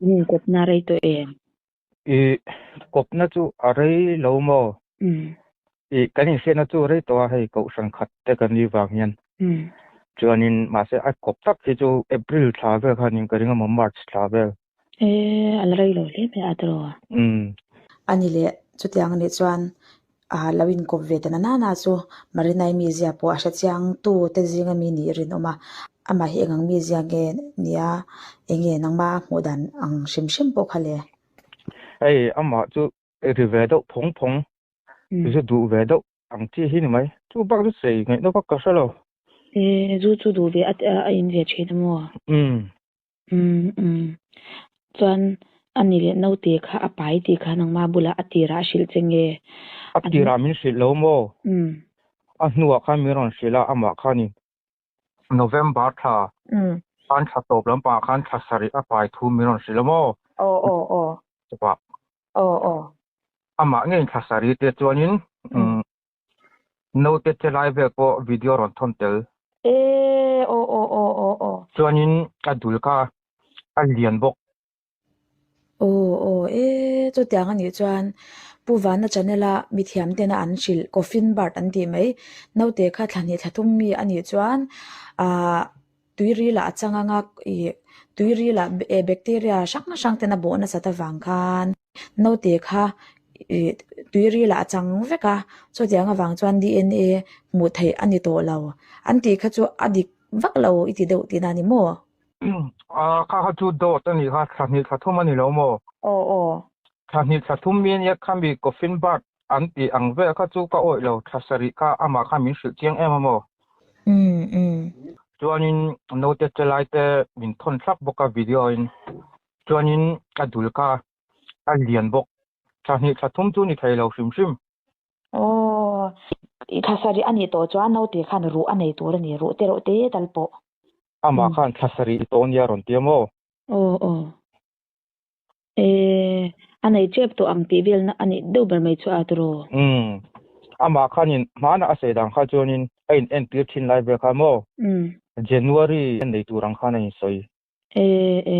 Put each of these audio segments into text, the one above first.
In inkawpna a rei tawh em? I kawpna chu a rei lo maw? I kan inhriatna chu a rei tawh a, hei kohhran khat te kan nih vang hian. Chuanin mahse a kawp tak hi chu April thla vel khan in ka ring a maw March thla vel. E, a la rei lo hle mai a tiraw? A ni leh, chutiang anih chuan a lo inkawp ve ta na nana chu Marinai mizia pawh a hre chiang tu te zinga mi nih rinawm a, amah hi engang mizia nge nia enge nangma hmuh dan ang hrim hrim pawh kha le? Hei amah chu ri ve deuh phawng phawng, zu duh ve deuh ang chi hi ni mai. Chu bak chu sei ngaihna vak ka hre lo. E, zu chu duh ve a in ve thin a maw? Umm. Umm umm. Chuan a ni leh naute kha a pai tih kha nangma bulah a tirah a hrilh che nge? A tirah min hrilh lo maw? Umm. A hnuah khan min rawn hrilh a, amah khanin November thla khan thla tawp lampangah khan thla sarih a pai thu min rawn hrilh a maw? Aw aw aw. Chupah. Aw aw. Amah ngeiin thla sarih te chuanin umm Naute che lai vel pawh video rawn thawn tel. E aw aw aw aw aw. Chuanin a dul kha a lian bawk. Aw aw e chutiang a nih chuan Pu Vana channel a mithiam tena an hrilh coffin bird an tih mai naute kha thla hnih thla thum mi a nih chuan ahh tuiril ah a chang anga ih tuiril ah bacteria hrang hrang ten a bawh nasat avang khan naute kha ih tuiril ah a chang vek a chutiang avang chuan D_N_A hmuh theih a ni tawh lo an tih kha chu a dik vak lo i ti deuh tihna a ni maw? Ah kha kha chu dawt a nih kha thla hnih thla thum a ni lo maw? Aw aw. Thla hnih thla thum mi ania khami coffin bird an tih ang vel kha chu ka awih lo thla sarih kha amah kha min hrilh chiang em a maw? Umm umm. Chuanin naute che lai te min thawn thlap bawk a video in chuanin a dul kha a lian bawk. Thla hnih thla thum chu ni thei lo hrim hrim. Aw, i thla sarih a nih tawh chuan naute khan ruh a nei tur a ni, ruh te reuh te tal pawh. Amah khan thla sarih i tawh nia rawn ti a maw? Aw aw. E, a nei tep tawh ang tih velna a nih deuh ber mai chu a tiraw? Umm, amah khanin hmana a sawi dan kha chuanin a in entir thin lai vel kha maw? Umm. January a nei tur ang khan a insawi. E, e,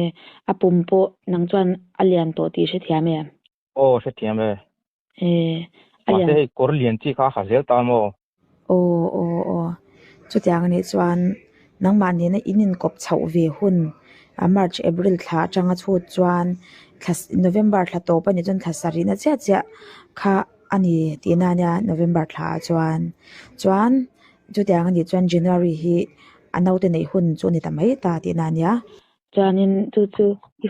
a pum pawh nang chuan a lian tawh tih i hrethiam em? Aw, hrethiam e. E, a lian. Mahse hei kawr lian chi kha a ha zel ta maw? Aw, aw, aw. Chutiang anih chuan nangmah nena in inkawp chhoh ve hun a March, April thla atanga chhut chuan thla November thla tawp anih chuan thla sarihna chiah chiah kha a ni tihna ania November thla ah chuan. Chuan chutiang anih chuan January hi a naute neih hun chu a ni ta mai ta tihna ania. Chuanin chu chu i